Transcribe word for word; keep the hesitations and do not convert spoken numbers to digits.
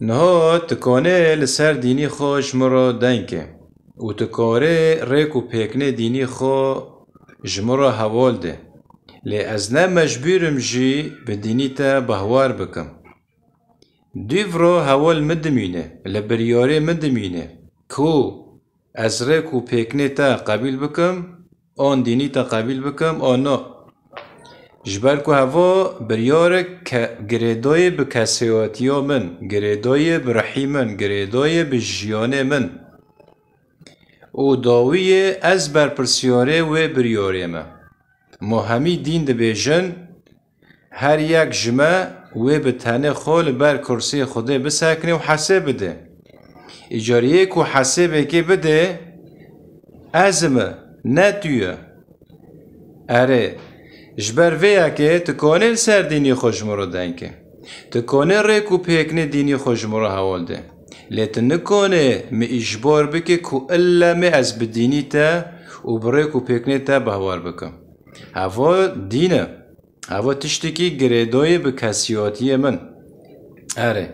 Niha tu kanê li ser dînî xwe ji min re deng ke û tu karê rêk û pêknê dînî xwe ji min re hewal de. Lê ez ne mecbûr im jî bi dînî te bahwar bikim. Dûv re hewal min dimîne, li biryarê min dimîne ku ez rêk û pêknê te qebîl bikim, an dînî te qebîl bikim, an na. Ji ber ku heva biryarek ke-, girêdayê bi kesayetiya min, girêdayê bi rihî min, girêdayê bi jiyanê min. Û dawiyê ez berpirsiyarê wê biryarê me. Ma hemî dîn dibêjin, her yek ji me wê bi tenê xwe li ber kursiyê Xwedê bisekine û hesê bide. Îcar yê ku hesêbekê bide, ez im, ne tu ye. Erê, ji ber vê yekê tu kanê li ser dînî xwe ji min re deng ke. Tu kanê rêk û pêknê dînî xwe ji min re hewal de. Lê tu nikanê min îjbar bike ku ille me ez bi dînî te û bi rêk û pêknê te bahwar bikim. Heva dîn e. Heva tiştekî girêdayê bi kesiyatiyê min. Erê.